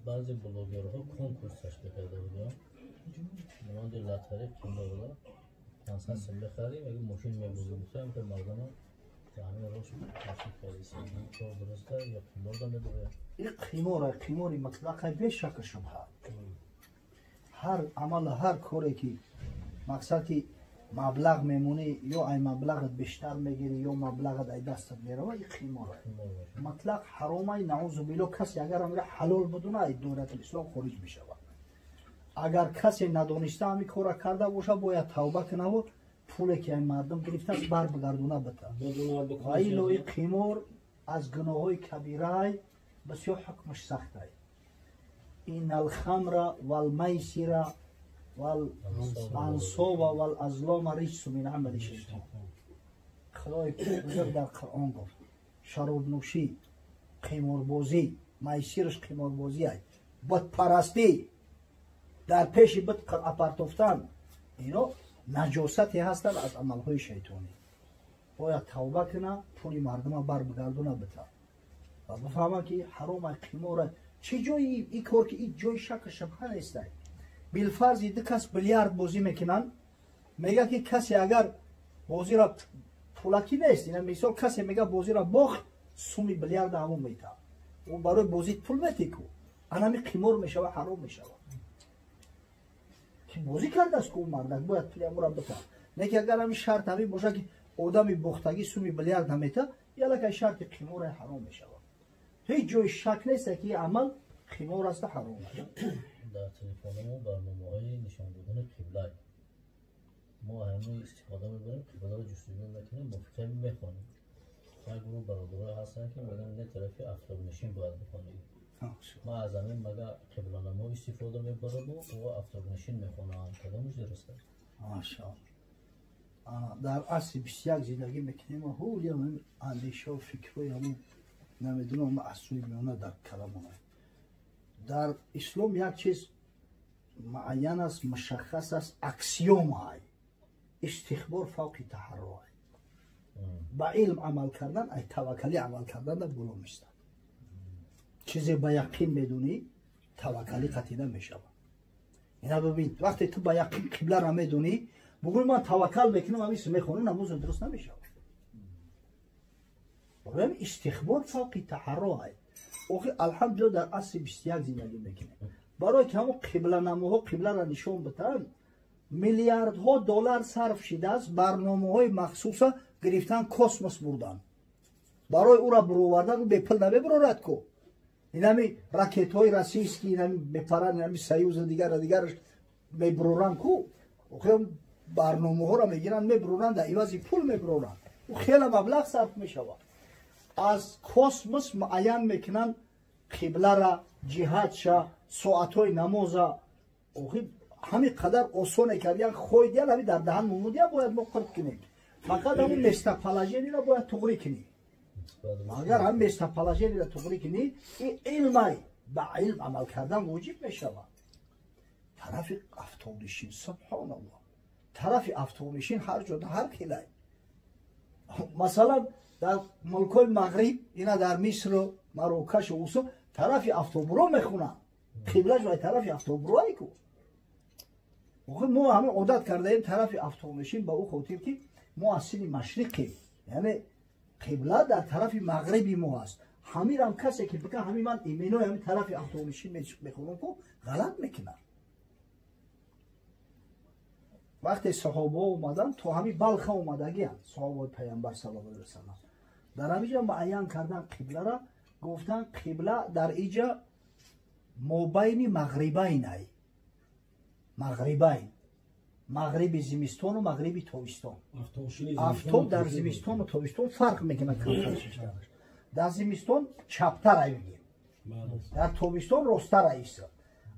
Баъзе блогерҳо конкурс ташкил карда буданд, монанди лотаре, қиморла 500 сум бихарӣ, меги мошин мебозӣ, гуфтам ки мардама ҳамин рош ташкил кардиси. Кор дуруста ё қимор да медояд? Ин қимора, қимори мутлақа, бешаку шубҳа. Ҳар амал, ҳар коре ки мақсад ки маблағ мемонӣ, ё ай маблағат бештар мегирӣ, ё маблағат ай дастат мерава, ин қимора мутлақ ҳаромай, наузу билло. Касе агар амра ҳалол бидуна, ай доиратул ислом хориҷ мешавад. Агар касе надониста ҳамин кора карда боша, бояд тавба кунаву пуле ки ай мардум гирифтааст, бар бигардуна бита. Ва ило ин қимор аз гуноҳҳои кабираай, бисёр ҳукмаш сахтай. Инна алхамра валмайсира валансоба валазлома риҷсу мин амали шайтон. Худои бузург дар Қуръон гуфт: шаробнӯшӣ, қиморбозӣ, майсираш қиморбозӣ ай, бутпарастӣ, дар пеши бут қуръа партофтан, ино наҷосате ҳастанд аз амалҳои шайтонӣ. Бояд тавба куна, пули мардума бар бигардуна бита ва бифаҳма ки ҳаром ай, қимора. Чӣ ҷои ин кор ки ин ҷои шаку шубҳа нестай. Билфарзи ду кас билярд бозӣ мекунанд, мега ки касе агар бозиро пулакӣ нест, ина мисол, касе мега бозиро бохт, суми билярда ҳамон мета, ӯ барои бозӣ пул метеку, анами қимор мешава, ҳаром мешава, ки бозӣ кардааст ку мардак, бояд пули ҳамонро бита. Не ки агар ҳамин шарт ҳамин боша ки одами бохтагӣ суми билярд намета, ялакай шарти қимора, ҳаром мешавад. Ҳеҷ ҷои шак нест ки амал қимор аста, ҳаром аст. Дар телефонҳо барномаҳои нишон додани қибла, мо ҳамин истифода мебарем, қибларо ҷустуҷӯ мекунем, мувофиқи мехонем. Як гурӯҳ бародарое ҳастанд ки мегӯянд, не, тарафи афтобнишин бояд бихонӣ. Ма аз ҳамин мага қибланамо истифода мебараму ва афтобнишин мехонам, кадомаш дуруст аст? Машаалло. Дар асри 21 зиндагӣ мекунем, ҳолиам андешао фикрҳои ҳамун намедунам асри миёна дар каламона. Дар ислом як чиз муайян аст, мушаххас аст, аксиома ай: истихбор фавқи таҳарро ай. Ба илм амал кардан ай таваккалӣ амал кардан боло мистад. Чизе ба яқин медунӣ, таваккалӣ қатъӣ намешавад. Ина бибин, вақте ту ба яқин қибларо медунӣ, бугӯй ман таваккал мекунам, ҳамис мехонӣ, намозо дуруст намешавад. Барои истихбор фавқи таҳарро ай. Охи, алҳамдулилла, дар асри 21 зиндагӣ мекунем. Барое ки ҳамон қибланамоҳо қибларо нишон битаҳанд, миллиардҳо доллар сарф шидааст. Барномаҳои махсуса гирифтан, космос бурдан, барои ӯра буровардан. Ӯ бепул намебурорад ку. Инами ракетҳои российский, инами мепаранд, инами Союза, дигара дигараш мебуроранд ку. Охи, барномаҳоро мегиранд, мебуроранд, дар ивази пул мебуроранд. Ӯ хеле маблағ сарф мешавад. Аз космос муайян мекунанд қиблара, ҷиҳатша, соатҳои намоза. Охи, ҳамин қадар осоне кардиян, хойдиян, ҳами дар даҳан мумудиян, бояд мо қирд кунем. Фақат ҳамун местоположение ро бояд туғрӣ кунӣ. Агар ҳамин местоположение ро туғрӣ кунӣ, ин илмай, ба илм амал кардан воҷиб мешавад. Тарафи афтобнишин, субҳоналлоҳ, тарафи афтобнишин ҳар ҷода ҳар хелай. Масалан, дар мулкҳои мағриб, ина дар Мисру Марокашу усо тарафи афтобро мехунанд, қиблаш вай тарафи афтоброай ку. Охи, мо ҳама одат кардаем тарафи афтобнишин, ба ӯ хотир ки мо аз сини машриқем, яъне қибла дар тарафи мағриби мо аст. Ҳамирам касе ки бика ҳами ман именои ҳами тарафи афтобнишин мехонам ку, ғалат мекунад. Вақте саҳобаҳо омаданд, то ҳами Балха омадагианд саҳобаи Пайғамбар саллаллоҳу алайҳи васаллам. Дар ҳамиҷа муайян кардан қиблара, гуфтан қибла дар иҷа мобайни мағрибайн ай, мағрибайн, мағриби зимистону мағриби тобистон. Афтоб дар зимистону тобистон фарқ мекунад камтар. Дар зимистон чаптар ай мегем, дар тобистон росттар айса.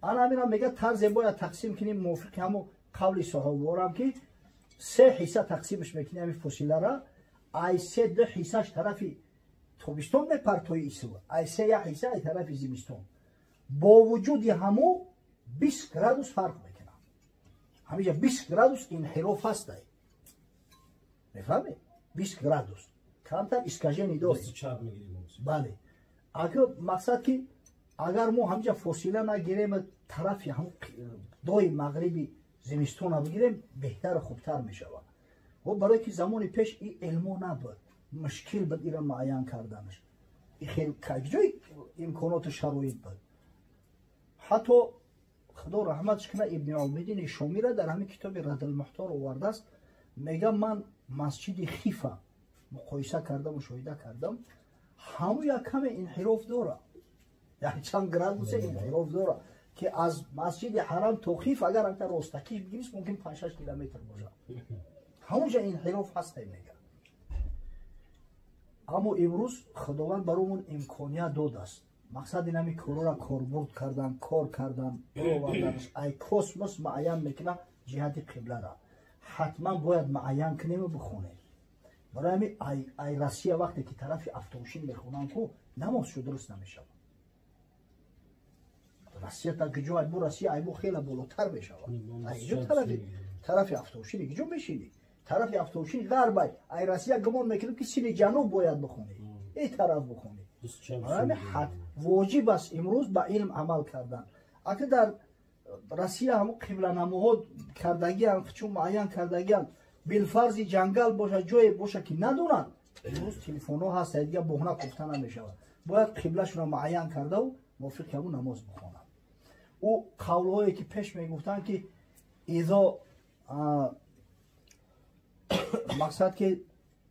Ана ҳаминам мега, тарзе бояд тақсим кунем мувофиқи ҳамо қавли соҳоборам, ки се ҳисса тақсимаш мекунем ҳамин фосилара. Ай се ду ҳиссаш тарафи тобистон мепартои исва, ай се як ҳисса ай тарафи зимистон. Бо вуҷуди ҳамо 20 градус фарқ мекунад. Ҳамиҷа 20 градус инҳироф ҳастай, мефаҳмед? 20 градус камтар искажение дорем. Бале, ака, мақсад ки Агар мо ҳамҷа фосила нагирем, тарафи ҳам дои мағриби зимистона бигирем, беҳтару хубтар мешавад. О барое ки замони пеш и илмо набуд, мушкил буд ира муайян карданаш. И хел ҷои имконоту шароит буд. Ҳатто худо раҳматш кунад, Ибни Обидини Шомира дар ҳамин китоби Раддулмуҳтор овардааст, мега ман масҷиди Хифа муқоиса кардам, мушоҳида кардам, ҳаму як каме инҳироф дора, як чанд градусе инҳироф дора, ки аз масҷиди Ҳарам то Хиф агар анта ростакиш бигириш, мумкин 5-6 километр бошад. Ҳамунҷа инҳироф ҳастай, мега. Аммо имрӯз Худованд баромон имконият додааст. Мақсад ин ҳами корора корбурд кардан, кор кардан, бароварданаш. Ай космос муайян мекунад ҷиҳати қиблара. Ҳатман бояд муайян кунему бихонем. Барои ҳамин ай Россия вақте ки тарафи автомошин мехонанд, ку намозшо дуруст намешавад. Россия та куҷо айбу Россия айбу хеле болотар мешавад. Айҷо тарафи автомошини куҷо мешинӣ? Тарафи автомошин ғарбай. Ай Россия гумон мекунем, ки сини ҷануб бояд бихонӣ. Эй тараф бихонӣ. Барои ҳамин воҷиб аст имрӯз ба илм амал кардан. Ака дар Россия ҳамон қибланамоҳо кардагиан, чун муайян кардагиан, билфарзи ҷангал боша, ҷое боша ки надонанд, имрӯз телефонҳо ҳаст, дигар буҳна кофта намешавад. Бояд қиблашонро муайян кардаву мувофиқи ҳамон намоз бихонанд. Ӯ қавлҳое ки пеш мегуфтанд, ки изо мақсад ки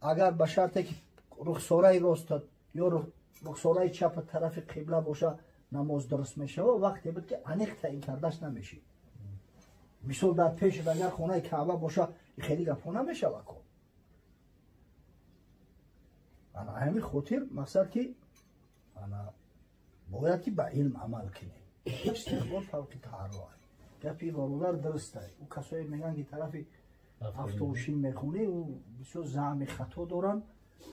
агар ба шарте ки рухсораи ростат ё рухсораи чапа тарафи қибла боша, намоз дуруст мешавад, вақте буд ки аниқ таъин кардаш намешид. Мисол дар пешат агар хонаи Каъба боша, хеле гапҳо намешавад ко. Ана ҳамин хотир мақсад ки ана бояд ки ба илм амал кунем. Истиқбол фавқи таҳарруъ. Гапи бародар дуруст аст. Ӯ касое мегӯянд, ки тарафи автомошин мехонӣ, ӯ бисёр заъми хато доранд.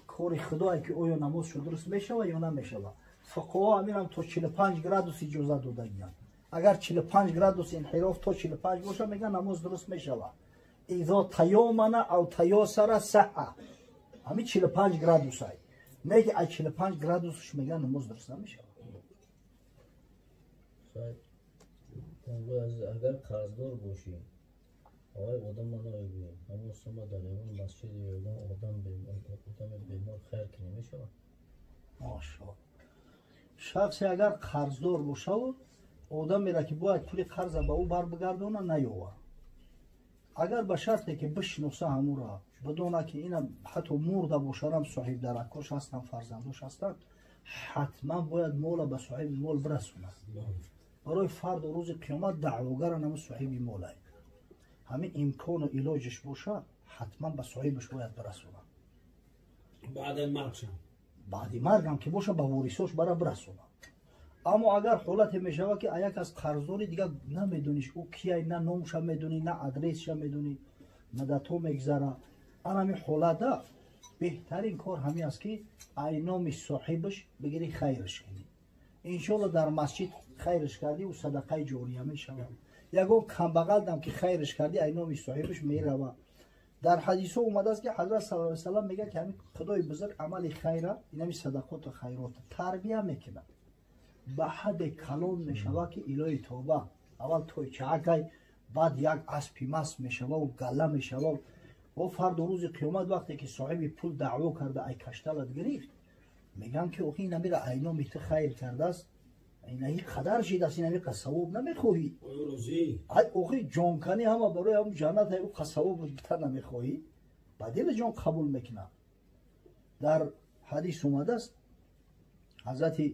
Кори худое ки оё намозшо дуруст мешавад ё намешавад. Фуқаҳо амирам то 45 градус иҷозат додагиянд. Агар 45 градус инҳироф то 45 боша, мегӯянд намоз дуруст мешавад. Изо таёмана ав таёсара саҳа. Ҳамин 45 градусай. Не ки аз 45 градусш мегӯянд намоз дуруст намешавад. Агар қарздор бошӣ, аввай одам наёбӣ, ҳамон сума дар ягон масҷиди ягон одами бемор хайр кунӣ, мешавад? Машоаллоҳ. Шахсе агар қарздор бошаву одамеро ки бояд пули қарза ба ӯ барбигардона наёвад. Агар ба шарте ки бишиноса ҳамура, бидона ки ина ҳатто мурда бошарам соҳибдаракош ҳастанд, фарзандош ҳастанд, ҳатман бояд мола ба соҳиби мол бирасонад. Барои фарду рӯзи қиёмат даъвогара намо соҳиби молай. Ҳамин имкону илоҷиш боша, ҳатман ба соҳибаш бояд бирасонад. Баъди маргам ки боша, ба ворисош бара бирасонад. Аммо агар ҳолате мешавад, ки як аз қарздори дигар намедониш ӯ кияй, на номша медонӣ, на адресша медонӣ, муддатҳо мегзара, ан ҳамин ҳолата беҳтарин кор ҳамин аст, ки ай номи соҳибаш бигирӣ, хайрш кунӣ. Иншоалло дар масҷид хайрш кардӣ, ӯ садақаи ҷория мешавад. Ягон камбағалдам ки хайрш кардӣ, ай номи соҳибаш меравад. Дар ҳадисҳо омадааст, ки ҳазрат саллаллоҳу алайҳи васаллам мегӯяд, ки ҳамин худои бузург амали хайра, инами садақоту хайрота тарбия мекунад. Ба ҳадде калон мешавад, ки илоҳи тоба аввал тойчаакай, баъд як аспи маст мешававу галла мешавав. О фарду рӯзи қиёмат вақте ки соҳиби пул даъво карда ай кашталат гирифт, мегӯянд ки охи инамира ай номи ту хайр кардааст, инаи қадар шидааст, инами савоб намехоҳӣ? Ай охи ҷонканӣ ҳама барои ҳам ҷаннат, ай ӯ савоб бита намехоҳӣ? Ба дили ҷон қабул мекунад. Дар ҳадис омадааст, ҳазрати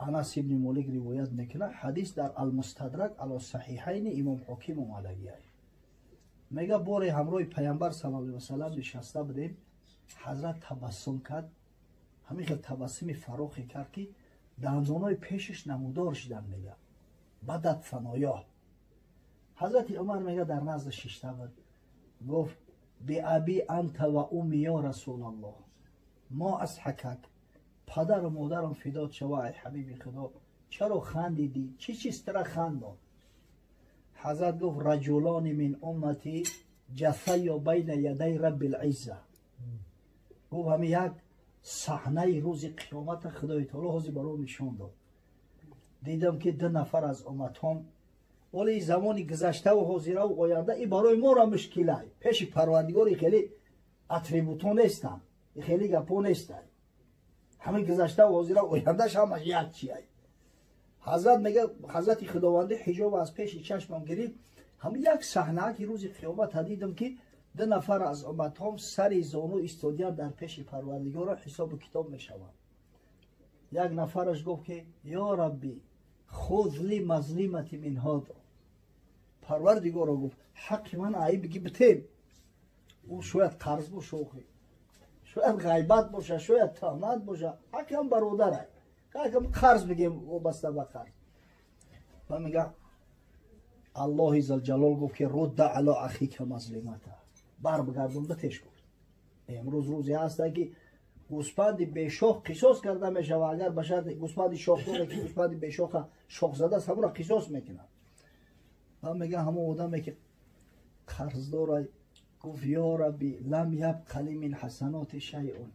Анас ибни Молик ривоят мекунад, ҳадис дар Алмустадрак ало Саҳиҳайни имом Ҳоким омадагиай. Мега боре ҳамроҳи Паямбар саллаллоҳу алайҳи васаллам нишаста будем, ҳазрат табассум кард, ҳамин хел табассуми фарохе кард, ки дандонҳои пешаш намудор шиданд, мега бадат фаноёҳ. Ҳазрати Умар мега дар назди шишта буд, гуфт: биаби анта ва умми ё Расулаллоҳ, мо асҳакак, падару модарам фидот шава, ай ҳабиби Худо, чаро хандидӣ? Чӣ чиз тара хандон? Ҳазрат гуфт: раҷулони мин уммати ҷасайё байна ядай раббил изза. Гуфт ҳамин як саҳнаи рӯзи қиёмата Худои таоло ҳозир баро нишон дод. Дидам ки ду нафар аз умматҳом вале замони гузаштаву ҳозираву оянда и барои моро мушкилай. Пеши парвардигори хеле атрибутҳо нестанд, хеле гапҳо нестанд. Ҳамин гузаштаву ҳозираву ояндаш ҳамаш як чиай. Ҳазрат мега, ҳазрати худованди ҳиҷоб аз пеши чашмам гирифт. Ҳамин як саҳнаа ки рӯзи қиёмата дидам ки ду нафар аз умматҳом сари зону истодиян дар пеши парвардигора ҳисобу китоб мешаванд. Як нафараш гуфт ки ё рабби хуз ли мазлимати мин ҳода. Парвардигоро гуфт ҳаққи ман айб биги битем. Ӯ шояд қарз боша, шояд ғайбат боша, шояд туҳмат боша, ҳаққи бародарай. Ҳаққам қарз бигем вобаста ба қарз. Ва мега Аллоҳи залҷалол гуфт ки рудда ало ахика мазлимата. Бар бигардон битеш гуфт. Имрӯз рӯзе ҳаста ки гӯспанди бешох қисос карда мешавад. Агар ба шарти гӯспанди шохдоре ки гӯспанди бешоха шох задааст, ҳамонро қисос мекунад. Ва мега ҳамон одаме ки қарздорай гуфт ё рабби лам ябқа ли мин ҳасаноти шайъун.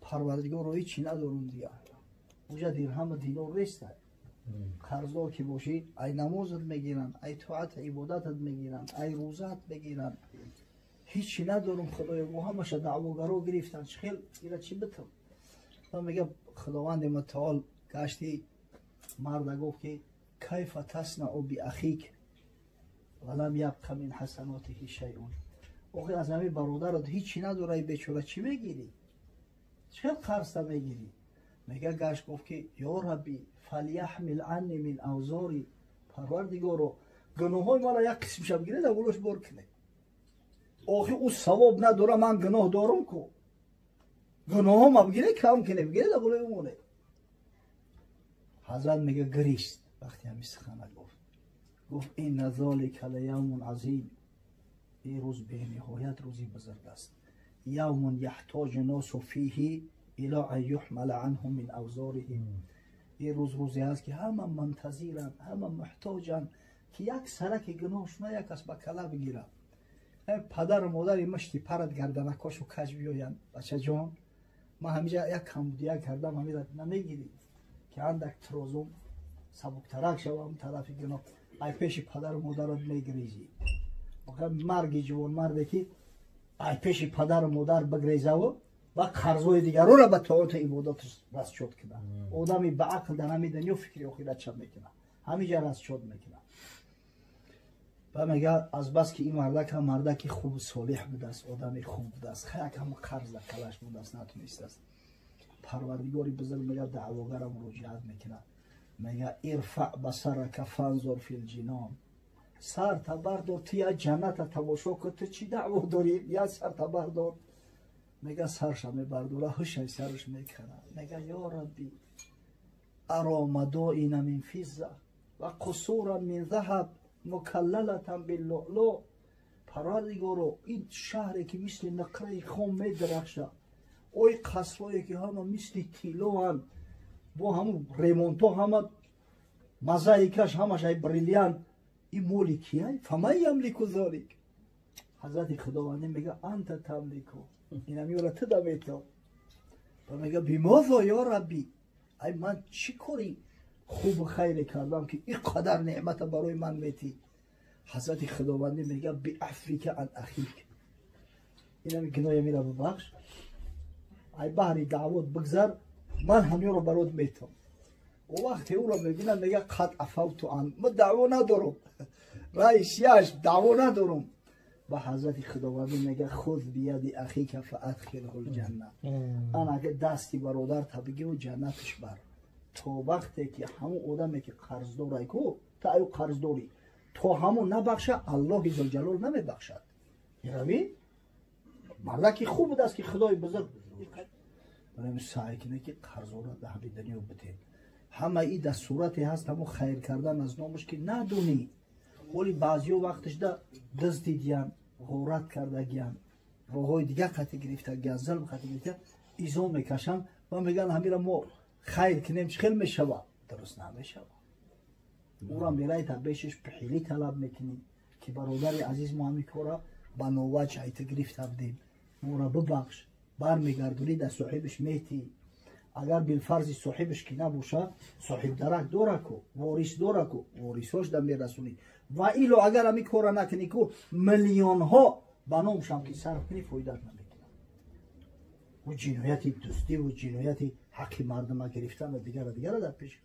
Парвардигоро ҳичи надорум дигар. Уҷа дирҳаму динор нестай. Қарздор ки бошӣ, ай намозат мегиранд, ай тоат ибодатат мегиранд, ай рӯзаат мегиранд. Ҳичи надорум худоё, бо ҳамаша даъвогаро гирифтанд, чӣ хел ира чӣ битам? Ва мега худованди мутаол гашти марда гуфт ки кайфа таснау биахик ва лам ябқа мин ҳасанотиҳи шайъун. Охир аз ҳамин бародарат ҳичи надорай бечора, чӣ мегирӣ? Чӣ хел қарзта мегирӣ? Мега гашт гуфт ки ё рабби фалияҳмил анни мин авзори. Парвардигоро гуноҳҳои маро як қисмша бигиред, аввалош бор кунед. Охир ӯ савоб надора, ман гуноҳ дорум ку. Гуноҳҳома бигиред, кам кунед, бигиред, аввалои монед. Ҳазрат мега гирист вақти ҳамин сухана гуфт. Гуфт инна золика лаявмун азим. Ин рӯз бениҳоят рӯзи бузург аст. Явмун яҳтоҷу носу фиҳи ило ан юҳмала анҳум мин авзориҳим. Ин рӯз рӯзе аст ки ҳама мунтазиранд, ҳама муҳтоҷанд ки як сараки гуноҳшона як кас ба кала бигирад. Падару модари мушти парат гарданакошу каҷ биёянд. Бачаҷон, ман ҳамиҷа як камбудия кардам, ҳамира намегирӣ ки андак тирозум сабуктарак шавам тарафи гуноҳ. Ай пеши падару модарат мегирезӣ. Марги ҷавонмарде ки ай пеши падару модар бигрезаву ва қарзҳои дигароро ба тоату ибодаташ расчёт кунад. Одами ба ақл дар ҳамин дунё фикри охиратша мекунад, ҳамиҷа расчёт мекунад. Ва мега азбаски ин мардак ҳам мардаки хубу солеҳ будааст, одами хуб будааст, як ҳама қарз дар калаш будааст, натунистааст. Парвардигори бузург мега даъвогара муроҷиат мекунад. Мега ирфаъ басарака фанзур фил ҷинон. Сарта бардор, ту як ҷанната тамошо кун, ту чӣ даъво дорӣ? Як сарта бардор. Мега сарша мебардора, ҳушай сараш мекунад. Мега ё рабби аро мадоина мин физза ва қусуран мин заҳаб мукаллалатан биллуълу. Парвардигоро, ин шаҳре ки мисли нақраи хом медарахшад, ой қасрое ки ҳама мисли тиллоанд, бо ҳамун ремонтҳо ҳама мозаикаш ҳамаш ай бриллиант, ин моли кияй? Фаман ямлику золик? Ҳазрати худовандӣ мега анта тамлику, инамёра ту да метав. Ва мега бимозо ё рабби, ай ман чӣ кори хубу хайре кардам ки ин қадар неъмата барои ман метӣ? Ҳазрати худовандӣ мега биафвика ан ахик, инами гуноҳи мира бибахш, ай баҳри даъвот бигзар, ман ҳамёро барот метавам. О вақте ӯро мебинад мега қад афавту ан, ман даъво надорам, раисияш даъво надорам. Ба ҳазрати худовандӣ мега хуз бияди ахика фаадхилҳу лҷанна. Ан агар дасти бародарта бигиру ҷаннаташ бар. То вақте ки ҳамон одаме ки қарздорай ку, ту аю қарздорӣ, то ҳамон набахша, Аллоҳи зулҷалол намебахшад. Ирави мардаки хуб будааст ки худои бузург барои саъй кунед ки қарзора дар ҳамин дунё битед. Ҳама и дар сурате ҳаст ҳамон хайр кардан аз номаш ки надонӣ. Ҳоли баъзиҳо вақташда дизд дидиянд, ғорат кардагиянд, роҳҳои дигар қатӣ гирифтагиянд, зулм қатӣ гирифта, изо мекашанд ва мегӯянд ҳамира мо хайр кунем чӣ хел мешавад? Дуруст намешавад. Ӯра мерай та бешиш пихилӣ талаб мекунӣ ки бародари азиз, мо ҳамин кора ба новаҷ айта гирифта будем, моро бибахш, бармегардонӣ, дар соҳибаш метӣ. Агар билфарзи соҳибаш ки набоша, соҳибдарак дораку, ворис дораку, ворисош да мерасонӣ. Ва ило агар ҳами кора накунӣ ку, миллионҳо ба номшам ки сарф кунӣ, фоидат намекунад. Ӯ ҷинояти дӯстиву ҷинояти ҳаққи мардума гирифтану дигара дигара дар пеши.